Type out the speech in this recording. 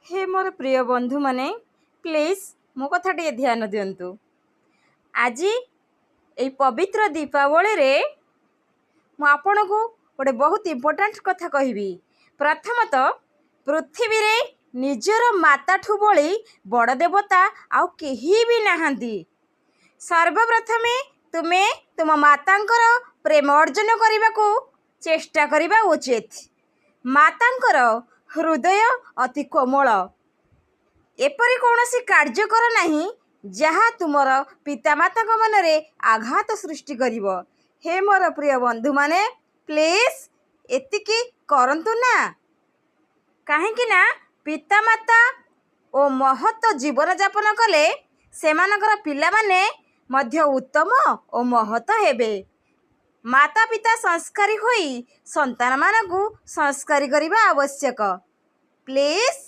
ହେ ମୋର ପ୍ରିୟ ବନ୍ଧୁମାନେ, ପ୍ଲିଜ୍ ମୋ କଥା ଟିକେ ଧ୍ୟାନ ଦିଅନ୍ତୁ। ଆଜି ଏଇ ପବିତ୍ର ଦୀପାବଳିରେ ମୁଁ ଆପଣଙ୍କୁ ଗୋଟେ ବହୁତ ଇମ୍ପୋର୍ଟାଣ୍ଟ କଥା କହିବି। ପ୍ରଥମତଃ, ପୃଥିବୀରେ ନିଜର ମାତାଠୁ ବଳି ବଡ଼ ଦେବତା ଆଉ କେହି ବି ନାହାନ୍ତି। ସର୍ବପ୍ରଥମେ ତୁମେ ତୁମ ମାତାଙ୍କର ପ୍ରେମ ଅର୍ଜନ କରିବାକୁ ଚେଷ୍ଟା କରିବା ଉଚିତ। ମାତାଙ୍କର ହୃଦୟ ଅତି କୋମଳ। ଏପରି କୌଣସି କାର୍ଯ୍ୟ କର ନାହିଁ, ଯାହା ତୁମର ପିତାମାତାଙ୍କ ମନରେ ଆଘାତ ସୃଷ୍ଟି କରିବ। ହେ ମୋର ପ୍ରିୟ ବନ୍ଧୁମାନେ, ପ୍ଲିଜ୍ ଏତିକି କରନ୍ତୁ ନା। କାହିଁକି ନା ପିତାମାତା ଓ ମହତ ଜୀବନଯାପନ କଲେ ସେମାନଙ୍କର ପିଲାମାନେ ମଧ୍ୟ ଉତ୍ତମ ଓ ମହତ ହେବେ। ମାତା ପିତା ସଂସ୍କାରୀ ହୋଇ ସନ୍ତାନମାନଙ୍କୁ ସଂସ୍କାରୀ କରିବା ଆବଶ୍ୟକ। ପ୍ଲିଜ୍।